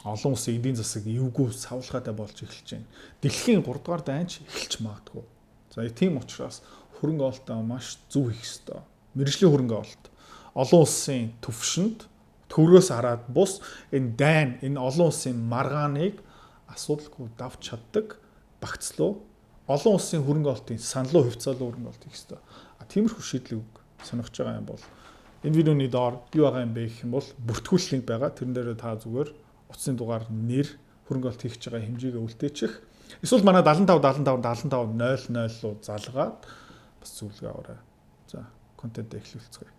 Олон улсын эдийн засаг эвгүй савлгаатай болж эхэлж байна. Дэлхийн 3 дугаар дайнч эхэлж магадгүй. За, тийм учраас хөрөнгө оруулалтаа маш зөв хийх ёстой. Мэргэжлийн хөрөнгө оруулалт. Олон улсын төвшөнд төврөөс хараад бус энэ дайн, энэ олон улсын маргааныг асуудалгүй давч чаддаг багцлуу олон улсын хөрөнгө оруулалтын саналуу, хувьцаалуу хөрөнгө оруулалт хийх ёстой. А тиймэрхүү шийдлийг сонирхож байгаа юм бол энэ видеоны доор юу байгаа юм бэ гэх юм бол бүртгүүлэх линк байгаа. Тэрэн дээр та зүгээр утасны дугаар, нэр, хөрөнгө оруулалт хийх гэж байгаа хэмжээгээ үлдээчих. Эсвэл манай 75 75 75 00 руу залгаад бас зөвлөгөө аваарай. За, контент эхлүүлцгээе.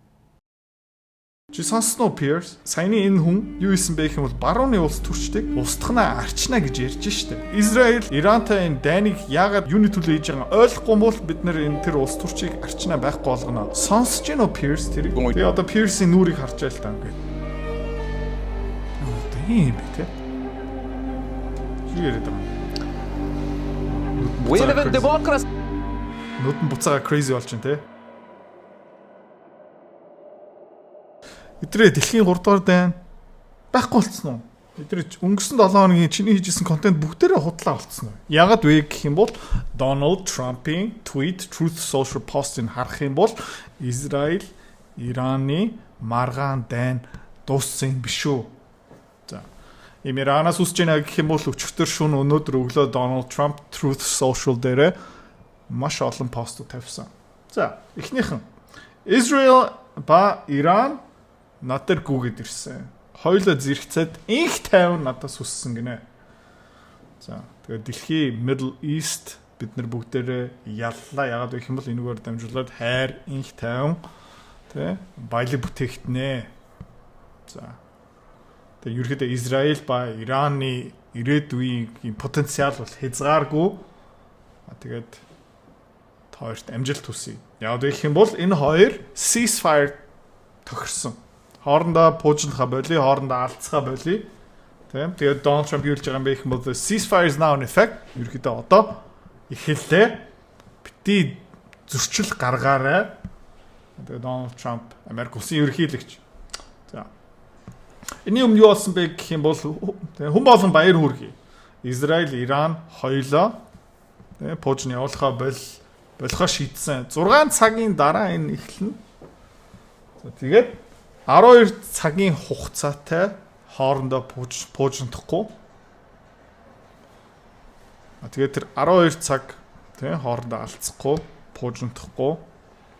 Чи сонссон уу, Pierce? Саяны энэ хүн юу хийсэн бэ гэх юм бол барууны улс төрчдийг устгана, арчна гэж ярьж штэ. Израиль Ирантай энэ дайныг яагаад, юуны төлөө хийж байгааг ойлгохгүй бол бид нэр энэ тэр улс төрчийг арчна, байхгүй болгоно. Сонсож гин үү, Pierce, тэрийг? Тэгээ одоо Pierce-ийн нүрийг харж байл та ингээд. Одоо юм бэ те? Юу яриад байгаа юм? We live in democracy. Нүдэн буцаага crazy болж байна те. Эдрээ дэлхийн 3 дугаар дайн байхгүй болцсон уу? Эдрээ өнгөрсөн 7 хоногийн чиний хийжсэн контент бүгдээрээ худлаа болцсон уу? Ягаад вэ гэх юм бол Donald Trump-ийн tweet, Truth Social post-ыг харах юм бол Израиль Ираны маргаан дайн дууссан юм биш үү? За. Им Иранаас үсэж байна гэх юм бол өчигдөр шөнө, өнөөдөр өглөө Donald Trump Truth Social дээрээ маш олон постууд тавьсан. За, эхнийх нь Израиль ба Иран над дээр гүгээд ирсэн. Хоёулаа зэрэгцээд инх тайван надаас хүссэн гинэ. За, тэгээд дэлхий, Middle East бид нар бүгдээрээ яллаа. Ягаад гэх юм бол энэгээр дамжуулаад хайр, инх тайван, тэ, баялаг бүтээгтнэ. За. Тэгээд ерөөхдөө Израиль ба Ираны ирээдүйн потенциал бол хязгааргүй. Тэгээд та хоёрт амжилт хүсье. Яг гэх юм бол энэ хоёр ceasefire тохирсон. Хоорондоо пуужинхаа болио, хоорондоо алдцгаа болио. Тийм. Тэгээд Donald Trump юу хэлж байгаа юм бэ гэх юм бол ceasefire is now in effect. Ерөнхийдөө одоо эхэллээ. Бити зөрчил гаргаарай. Тэгээд Donald Trump Америк улсын ерөнхийлөгч. За. Энийн өмнө юу болсон бэ гэх юм бол хүн болгон баяр хүргэе. Израиль, Иран хоёулаа тийм пуужин явуулахаа болохоо шийдсэн. 6 цагийн дараа энэ эхэлнэ. За, тэгээд 12 цагийн хугацаатай хоорондоо пуужиндахгүй. А тэгээд тэр 12 цаг тийм хоорондоо алдсахгүй, пуужиндахгүй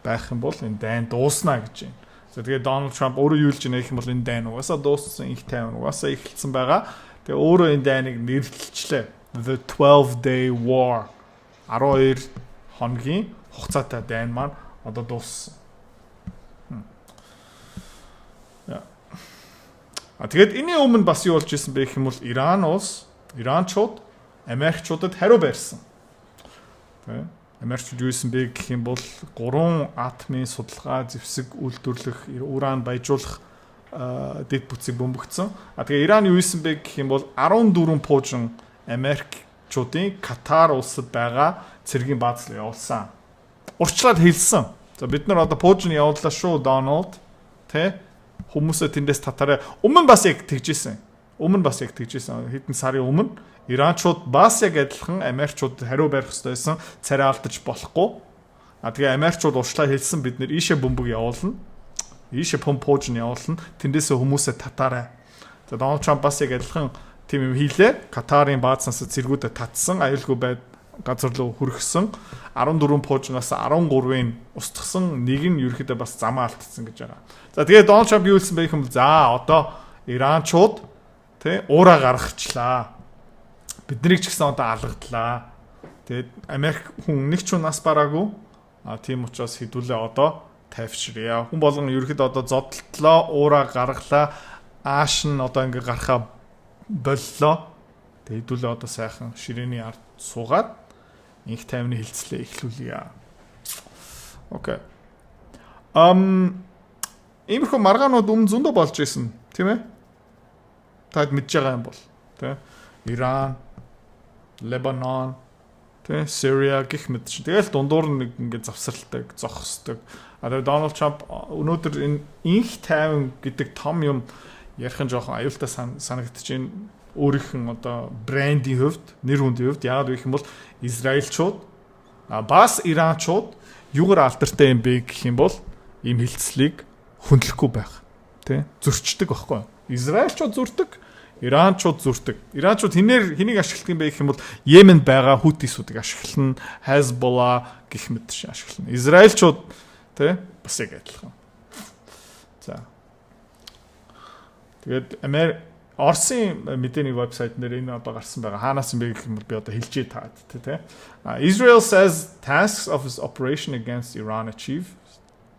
байх юм бол энэ дайн дуусна гэж байна. За, тэгээд Дональд Трамп өөрөө юу хэлж байна гэх юм бол энэ дайн угаасаа дууссан, инх тайван угаасаа эхэлсэн байгаа. Тэгээ өөрөө энэ дайныг нэрлэлчлээ. The 12 day war, 12 хоногийн хугацаатай дайн маань одоо дууссан. А тэгээд энэний өмнө бас юу болж исэн бэ гэх юм бол Иран улс, Иранчууд Америкчуудад хариу барьсан. Тэ. Америкчууд юу исэн бэ гэх юм бол гурван атомын судалгаа, зэвсэг үйлдвэрлэх, уран баяжуулах дэд бүтцийг бөмбөгцсөн. А тэгээ Иран юу исэн бэ гэх юм бол 14 пуужин Америкчуудын Катар улсад байгаа цэргийн бааз руу явуулсан. Урьдчилаад хэлсэн. За, бид нар одоо пуужин явууллаа шүү, Дональд. Тэ? Хүмүүсээ тэндээс татаарай. Өмнө бас яг тэгжсэн. Өмнө бас яг тэгжсэн. Хэдэн сарын өмнө Иранчууд бас яг адилхан Америкчууд хариу барих хэрэгтэй байсан. Царай алдаж болохгүй. А тэгээ Америкчууд уучлаа хэлсэн, бид нэр ийшээ бөмбөг явуулна. Ийшээ помп пуужин явуулна. Тэндээсээ хүмүүсээ татаарай. За, Дональд Трамп бас яг адилхан тийм юм хийлээ. Катарын баазанаас цэргүүдэд татсан, аюулгүй байд газар руу хүргэсэн. 14 пуужингаас 13-ыг устгасан, нэг нь ерөөхдөө бас замаа алдсан гэж байгаа. За, тэгээд Дональд Трамп юу хэлсэн бэ гэх юм бол за, одоо Иранчууд тий уураа гаргачлаа. Биднийг ч гэсэн одоо алгадлаа. Тэгээд Америк хүн нэг ч нас бараагүй. А тийм учраас хэдүүлээ одоо тайвширъя. Хүн болгон ерөөхдөө одоо зодолтлоо, уураа гаргалаа. Ааш нь одоо ингээ гарахаа боллоо. Тэгээд хэдүүлээ одоо сайхан ширээний ард суугаад инх тайвны хэлцлээ эхлүүлье. Окей. Иймэрхүү маргаанууд өмнө зөндөө болж исэн, тийм ээ? Таад мэдж байгаа юм бол, тийм. Иран, Лебанон, тийм, Сирия гэх мэт чинь. Тэгэл дундуур нь нэг ингээд завсралдаг, зогсдог. А тэгээ Дональд Трамп өнөөдөр энэ инх тайван гэдэг том юм ярих нь жоохон аюултай санагдаж байна. Өөрийнх нь одоо брендийн хувьд, нэр хүндийн хувьд. Яагаад вэ гэх юм бол Израильчууд бас Иранчууд юугаар алдартай юм бэ гэх юм бол ийм хэлцлийг хүндлэхгүй байх. Тэ? Зөрчдөг байхгүй юу? Израильчууд зөрдөг, Иранчууд зөрдөг. Иранчууд хинээр хэнийг ашигладаг юм бэ гэх юм бол Йеменд байгаа Хутисуудыг ашиглана, Хезболла гэх мэт шиг ашиглана. Израильчууд, тэ, бас яг адилхан. За. Тэгээд Оросын мэдээний вебсайт нэр энэ одоо гарсан байгаа. Хаанаас юм бэ гэх юм бол би одоо хэлжээ таад, тий. Israel says tasks of its operation against Iran achieve,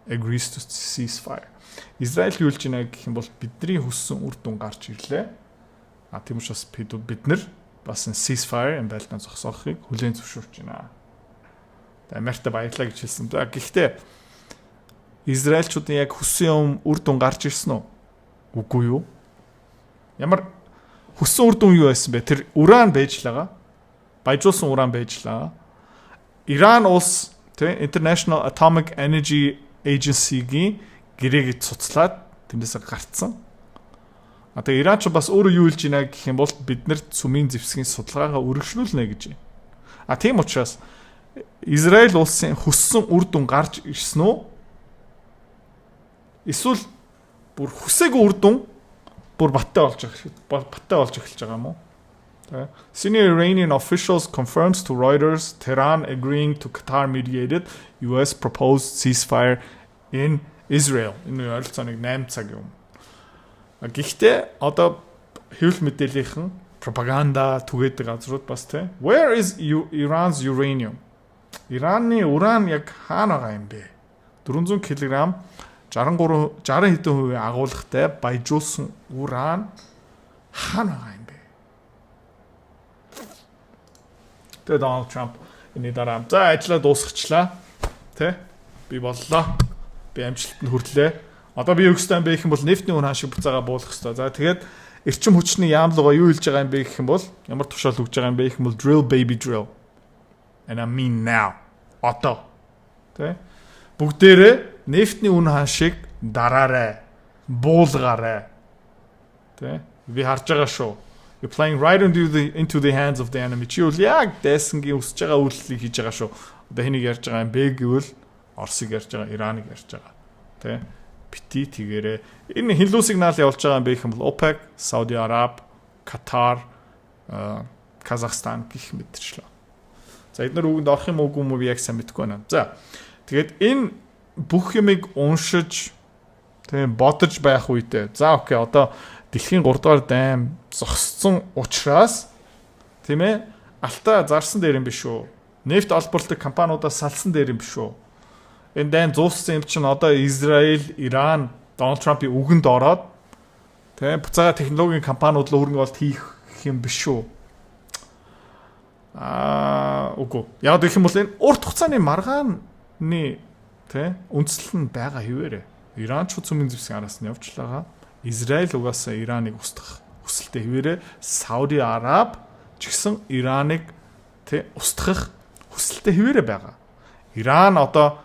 agrees to ceasefire. Израиль юу хэлж байна гэх юм бол бидний хүссэн үр дүн гарч ирлээ. А тийм учраас бид нар бас ceasefire, энэ байлдаан зогсоохыг хүлээн зөвшөөрч байна. Америкт баярлалаа гэж хэлсэн. За, гэхдээ Израильчуудын яг хүссэн юм, үр дүн гарч ирсэн үү? Үгүй юу? Ямар хүссэн үр дүн юу байсан бэ? Тэр уран байж л байгаа. Баяжуулсан уран байж л байгаа. Иран улс, тэ, International Atomic Energy Agency-гийн гэрээг цуцлаад тэндээсээ гарцсан. А тэгээ Иран ч бас өөрөө юу хэлж байна гэх юм бол бид нар цөмийн зэвсгийн судалгаагаа өргөжлүүлнэ гэж байна. А тийм учраас Израиль улсын хүссэн үр дүн гарч ирсэн үү? Эсвэл бүр хүсээгүй үр дүн бүр баттай болж эхэлж байгаа юм уу? Тэ. Senior Iranian officials confirms to Reuters Tehran agreeing to Qatar mediated US proposed ceasefire in Israel. Энэ ойролцоогоо 8 цаг юм. Гэхдээ одоо хэвлэл мэдээллийнхэн пропаганда түгээдэг газрууд бас, тэ. Where is Iran's uranium? Ираны уран яг хаана байгаа юм бэ? 400 кг 63 60 хэдэн хувийн агуулгатай баяжуулсан уран хаана байгаа юм бэ? Тэгээ Дональд Трамп энэ дараа за ажиллаа дуусгачлаа. Тэ? Би боллоо. Би амжилтанд хүрлээ. Одоо би юу гэстэй юм бэ гэх юм бол нефтний үн ханшийг буцаага буулгах хэрэгтэй. За, тэгээд эрчим хүчний яам руугаа юу хэлж байгаа юм бэ гэх юм бол, ямар тушаал өгж байгаа юм бэ гэх юм бол "Drill, baby, drill. And I mean now." Одоо. Тэ? Бүгдээрээ нефтний үн ханшийг дараарай. Буулгаарай. Тэ? Би харж байгаа шүү. You're playing right into the hands of the enemy. Чи бол яг дайсангийн өсөж байгаа үйлдэлийг хийж байгаа шүү. Одоо хэнийг ярьж байгаа юм бэ гэвэл Оросыг ярьж байгаа, Ираныг ярьж байгаа. Тэ? Бити тэгээрээ. Энэ хэн лүү сигнал явуулж байгаа юм бэ гэх юм бол OPEC, Сауди Араб, Катар, Казахстан гэх мэтчлээ. За, эдгээр үгэнд орох юм уу, үгүй юм уу, би яг сайн мэдэхгүй байна. За, тэгээд энэ бүх юмыг уншиж, тийм, бодож байх үедээ, за, okay, одоо дэлхийн 3 дугаар дайм зогссон учраас, тийм ээ, алтаа зарсан дээр юм биш үү? Нефть олборлдог компаниудаас салсан дээр юм биш үү? Энэ дайн зууссан юм чинь одоо Израиль, Иран, Дональд Трампын үгэнд ороод, тийм, буцаага технологийн компаниуд руу хөрөнгө оруулалт хийх юм биш үү? Аа, үгүй. Яг гэх юм бол энэ урт хугацааны маргааны, тий, үндслэл нь байгаа хэвээрээ. Иранчууд цөмийн зэвсгийн араас нь явж л байгаа. Израиль угаасаа Ираныг устгах хүсэлтэй хэвээрээ. Сауди Араб ч гэсэн Ираныг, тий, устгах хүсэлтэй хэвээрээ байгаа. Иран одоо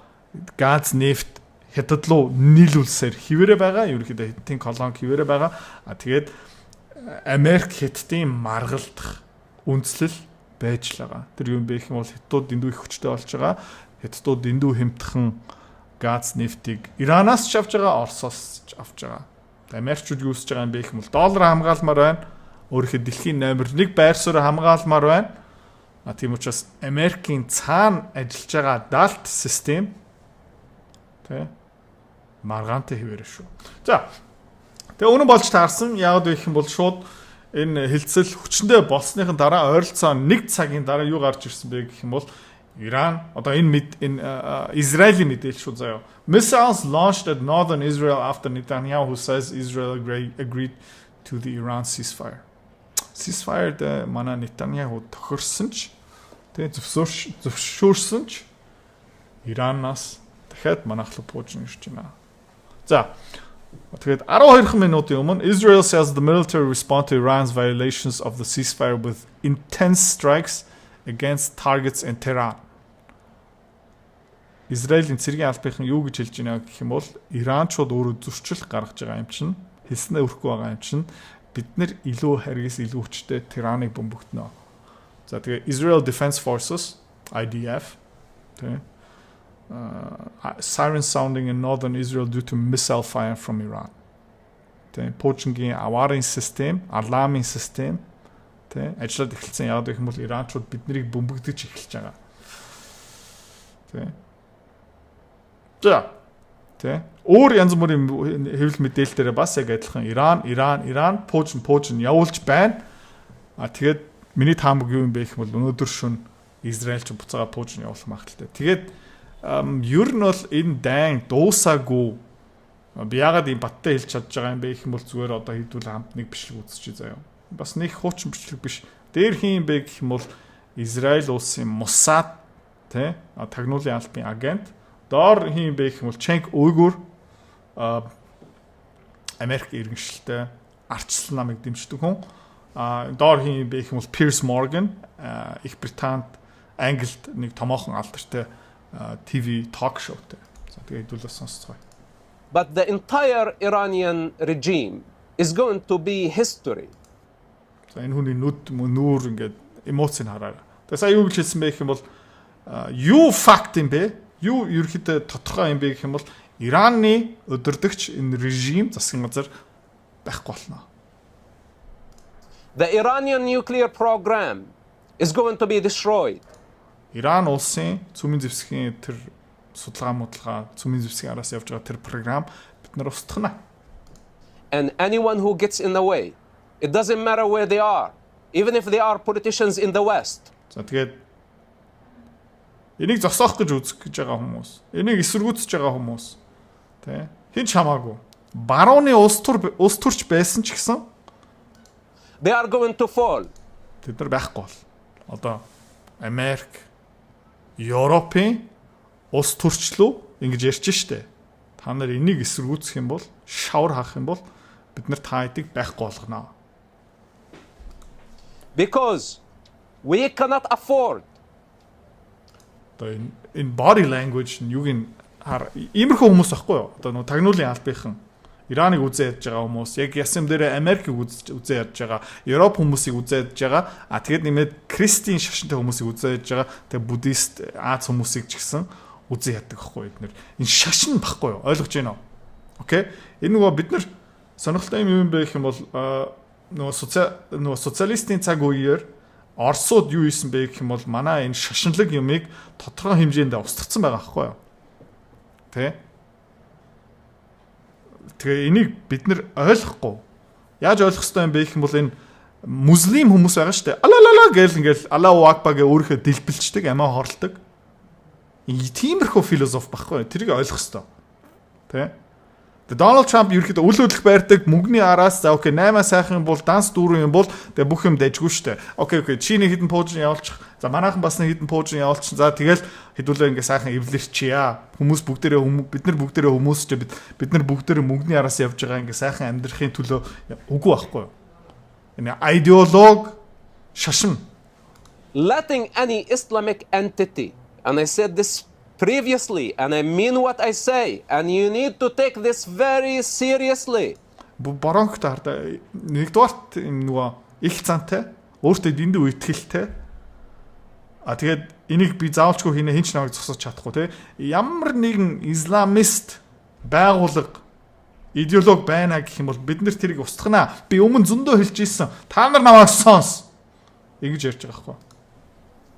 газ, нефть Хятад руу нийлүүлсээр хэвээрээ байгаа. Ерөнхийдөө Хятадын колони хэвээрээ байгаа. А тэгээд Америк Хятадын маргалдах үндслэл байж л байгаа. Тэр юм бэ гэх юм бол Хятадууд дэндүү их хүчтэй болж байгаа. Хятадууд дэндүү хямдхан газ, нефтийг Иранаас ч авч байгаа, Оросоос ч авч байгаа. Америкчууд юу хүсэж байгаа юм бэ гэх юм бол доллар хамгаалмаар байна. Өөрийнхөө дэлхийн номер 1 байр суурь хамгаалмаар байна. А тийм учраас Америкийн цаана ажиллаж байгаа далд систем, тэ, маргаантай хэвээрээ шүү. За. Тэгээ үнэн болж таарсан. Яг гэх юм бол шууд энэ хэлцэл хүчэндээ болсныхын дараа ойролцоо нэг цагийн дараа юу гарч ирсэн бэ гэх юм бол Иран одоо энэ Израилийн мэдээлэл шүү заяа. Missiles launched at northern Israel after Netanyahu says Israel agreed to the Iran ceasefire. Ceasefire-д манай Нетаньяху тохирсон ч, тэгээ зөвшөөрсөн ч Иранаас дахиад манайх руу пуужин ирж байна. За, тэгээд 12 минутын өмнө Israel says the military respond to Iran's violations of the ceasefire with intense strikes against targets in Tehran. Израилийн цэргийн албаныхан юу гэж хэлж байна гэх юм бол Иранчууд өөрөө зөрчил гаргаж байгаа юм чинь, хэлснээ өрөхгүй байгаа юм чинь. Бид нар илүү харгас, илүү хүчтэй Ираныг бөмбөгдөнө. За, тэгээ Israel Defense Forces, IDF, тэ, siren sounding in northern Israel due to missile fire from Iran. Тэ, пуужингийн аваарын систем, alarm ын систем, тэ, ажиллаад эхэлсэн. Яг гэх юм бол Иранчууд биднийг бөмбөгдөж эхэлж байгаа. Тэ. За. Тэ. Өөр янз бүрийн хэвлэл мэдээлэл дээр бас яг адилхан Иран, Иран, Иран пуужин пуужин явуулж байна. А тэгээд миний таамаг юу юм бэ гэх юм бол өнөөдөр шөнө Израиль ч буцаага пуужин явуулах магадлалтай. Тэгээд ер нь бол энэ дайн дуусаагүй. Би яагаад ийм баттай хэлж чадж байгаа юм бэ гэх юм бол зүгээр одоо хэдүүл хамт нэг бичлэг үзчихье заяа. Бас нэг хуучин бичлэг биш. Дээр хэн юм бэ гэх юм бол Израиль улсын Моссад, тэ, тагнуулын албын агент. Доор хэн юм бэ гэх юм бол Ченк Уйгур, Америк иргэншилтэй, ардчилсан намыг дэмждэг хүн. А доор хэн юм бэ гэх юм бол Piers Morgan, Их Британд, Англид нэг томоохон алдартай TV talk show тэй. За, тэгээ хэдүүлээ сонсцгоё. But the entire Iranian regime is going to be history. За, энэ хүний нүд нүүр ингээд эмоцийг хараарай. Тэгээ сая юу гэж хэлсэн бэ гэх юм бол юу факт юм бэ? Юу ерөөхдөө тодорхой юм бэ гэх юм бол Ираны удирдагч энэ режим засгийн газар байхгүй болно. The Iranian nuclear program is going to be destroyed. Иран улсын цөмийн зэвсгийн тэр судалгаа мудалгаа, цөмийн зэвсгийн араас явж байгаа тэр програм бид нар устгана. And anyone who gets in the way, it doesn't matter where they are, even if they are politicians in the West. За, тэгээд энийг зогсоох гэж үзэх гэж байгаа хүмүүс, энийг эсэргүүцэж байгаа хүмүүс, тий, хэн ч хамаагүй. Барууны улс төр, улс төрч байсан ч гэсэн They are going to fall. Тэд нар байхгүй бол. Одоо Америк, Европын улс төрчлөө ингэж ярьж штэ. Та нар энийг эсэргүүцэх юм бол, шавар хаах юм бол бид нар та хэдийг байхгүй болгоно. Because we cannot afford Одоо энэ body language нь юуг нь хар, иймэрхүү хүмүүс байхгүй юу? Одоо нөгөө тагнуулын албынхан, Ираныг үзээ ядж байгаа хүмүүс, яг ясам дээр Америкийг үзээ ядж байгаа, Европ хүмүүсийг үзээ ядж байгаа. А тэгээд нэмээд Кристийн шашинтай хүмүүсийг үзээ ядж байгаа. Тэгээд буддист, Ази хүмүүсийг ч гэсэн үзээ яддаг байхгүй эднэр. Энэ шашин байхгүй юу? Ойлгож байна уу? Okay. Энэ нөгөө бид нар сонирхолтой юм юм бэ гэх юм бол нөгөө социалистын цаг үеэр Оросууд юу хийсэн бэ гэх юм бол манай энэ шашинлаг юмыг тодорхой хэмжээнд устгацсан байгаа байхгүй юу? Тэ? Тэгээ энийг бид нар ойлгохгүй. Яаж ойлгох ёстой юм бэ гэх юм бол энэ муслим хүмүүс байгаа шүү дээ. Алалала гэл ингээл Аллаху Акбар гэ өөрийнхөө дэлбэлчдэг, амиа хорлдог. Тиймэрхүү философи багхгүй. Тэрийг ойлгох ёстой. Тэ? Тэгээ Дональд Трамп ерөөхдөө үл хөдлөх байрдаг мөнгөний араас, за okay, 8 сайхан бол данс дүүрэн юм бол тэгээ бүх юм дажгүй штэ. Okay, чи нэг хэдэн пуужин явуулчих. За, манайхан бас нэг хэдэн пуужин явуулчих. За, тэгэл хэдүүлээ ингээ сайхан эвлэрчээ. Хүмүүс бүгдээрээ, бид нар бүгдээрээ хүмүүс ч бид нар бүгдээрээ мөнгөний араас явж байгаа, ингээ сайхан амьдрахын төлөө үгүй байхгүй юу? Энэ идеологи шашин. Letting any Islamic entity, and I said this previously, and I mean what I say, and you need to take this very seriously. Боронхтой хардаа нэгдүгээрт юм нөгөө их зантай, өөртөө дэндүү итгэлтэй. А тэгээд энийг би заавалчгүй хийнэ, хэн ч намайг зогсоож чадахгүй, те. Ямар нэгэн исламист байгууллага, идеологи байна гэх юм бол бид нар тэрийг устгана. Би өмнө зөндөө хэлж ирсэн. Та нар намайг сонс. Ингэж ярьж байгаа байхгүй.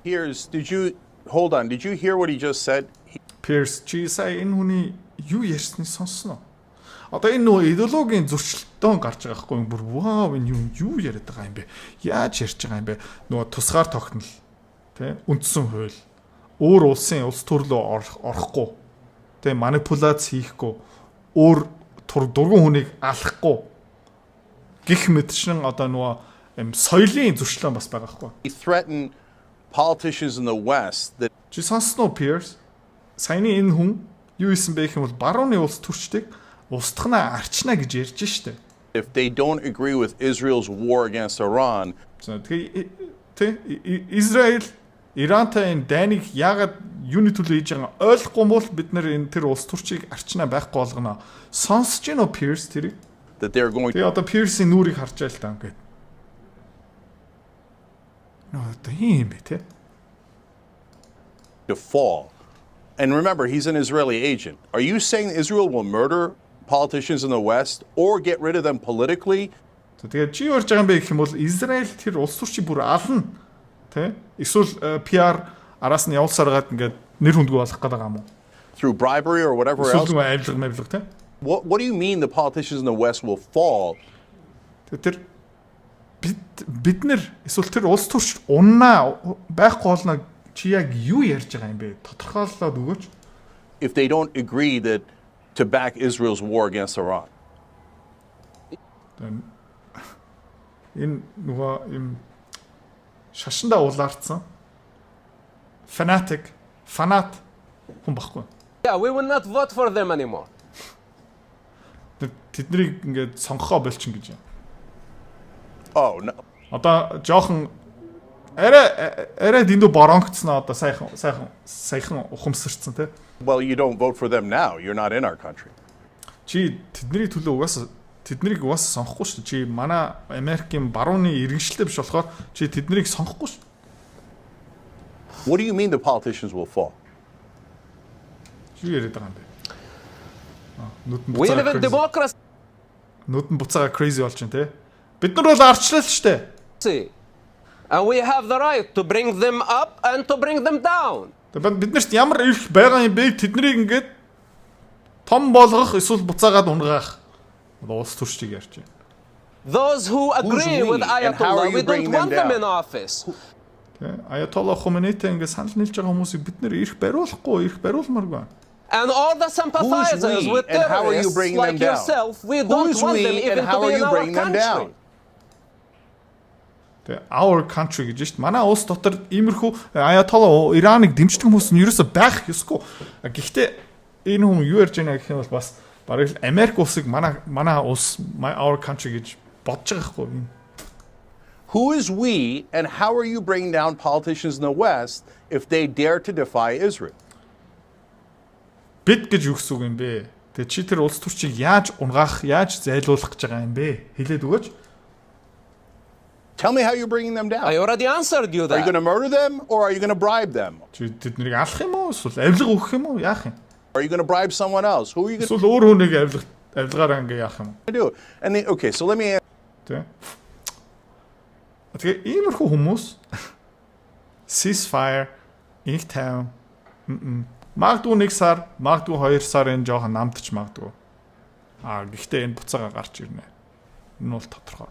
Here's did you hold on? Did you hear what he just said? Piers, чи сая энэ хүний юу ярьсныг сонссон уу? Одоо энэ нөгөө идеологийн зөрчилдөөн гарч байгаа байхгүй юу? Бүр вау, энэ юу яриад байгаа юм бэ? Яаж ярьж байгаа юм бэ? Нөгөө тусгаар тогтнол, тэ, үндсэн хууль, өөр улсын улс төр рүү орохгүй, тэ, манипуляц хийхгүй, өөр дургуун хүнийг алахгүй гэх мэтчилэн одоо нөгөө юм соёлын зөрчлөн бас байгаа байхгүй. He threatened politicians in the West that Чи сонссон уу, Piers? Саяны энэ хүн юу хийсэн бэ гэх юм бол барууны улс төрчдийг устгана, арчна гэж ярьж штэ. if they don't agree with Israel's war against Iran, За, тэгээ тэ, Израиль Ирантай энэ дайныг яагаад, юуны төлөө хийж байгааг ойлгохгүй бол бид нар энэ тэр улс төрчийг арчна, байхгүй болгоно. Сонсож гин үү, Piers, тэрийг? That they're going Тэгээ одоо Pierce-ийн нүрийг харж байгаа л та ингээд. Нөө одоо хин юм бэ те? To fall. And remember, he's an Israeli agent. Are you saying Israel will murder politicians in the West or get rid of them politically? За, тэгээд чи юу ярьж байгаа юм бэ гэх юм бол Израиль тэр улс төрчийг бүр ална те? Эсвэл PR араас нь явуулсаар гад ингээд нэр хүндгүй болох гэдэг юм уу? Through bribery or whatever Эсвэл else? нөгөө авилга мавилга те? What do you mean the politicians in the West will fall? Тэгээд тэр бид нар эсвэл тэр улс төрч уннаа, байхгүй болно, чи яг юу ярьж байгаа юм бэ? Тодорхойлоод өгөөч. If they don't agree that to back Israel's war against Iran? Энэ нөгөө юм шашиндаа улаарцсан fanatic, фанат хүн баггүй. Yeah, we will not vote for them anymore. Тэднийг ингээд сонгохоо болчин гэж юм. Oh, no. Одоо жоохон арай арай дэндүү боронгцсон, одоо сайхан сайхан саяхан ухамсарцсан те. Well, you don't vote for them now. You're not in our country. Чи тэдний төлөө угаасаа тэднийг угаасаа сонгохгүй шүү дээ. Чи манай Америкийн барууны иргэншилтэй биш болохоор чи тэднийг сонгохгүй шүү. What do you mean the politicians will fall? Чи яриад байгаа юм бэ? Нүд нь We live in буцаага democracy. Нүд нь буцаага crazy болж байна те. Бид нар бол ардчлал шүү дээ. And we have the right to bring them up and to bring them down. Тэгээд бид нарт ямар эрх байгаа юм бэ? Тэднийг ингээд том болгох эсвэл буцаагаад унагаах. Одоо улс төрчдийг ярьж байна. Those who agree We, with and how are Ayatollah, you we don't bringing them want them down? in office. Тэ, Аятолла Хомейнитэй ингээд санал нийлж байгаа хүмүүсийг бид нэр эрх бариулахгүй, эрх бариулмааргүй. And all the sympathizers We, with and how are you terrorists bringing like them down? yourself, we don't Who's want we, them and even how to are be in you our bringing them country. Down? Тэ, our country гэж шүү дээ. Манай улс дотор иймэрхүү Аятолла Ираныг дэмждэг хүмүүс нь ерөөсөө байх ёсгүй. Гэхдээ энэ хүн юу ярьж байна гэх юм бол бас бараг л Америк улсыг манай улс, my our country гэж бодож байгаа хгүй юм. Who is we, and how are you bringing down politicians in the West if they dare to defy Israel? Бид гэж юу гэсэн үг юм бэ? Тэгээ чи тэр улс төрчийг яаж унгаах, яаж зайлуулах гэж байгаа юм бэ? Хэлээд өгөөч. Tell me how you're bringing them down. I already answered you Are you that. going to murder them or are you going to bribe them? Чи тэднийг алах юм уу? Эсвэл авилга өгөх юм уу? Яах юм? Are you going to bribe someone else? Who are you going Эсвэл өөр хүнийг авилга авилгаараа ингээ яах юм? To do? And the, okay, so let me Тэ. Тэгээ иймэрхүү хүмүүс ceasefire инх тайван магадгүй нэг сар, магадгүй 2 сар энэ жоохон намдч магадгүй. А гэхдээ энэ буцаага гарч ирнэ. Энэ бол тодорхой.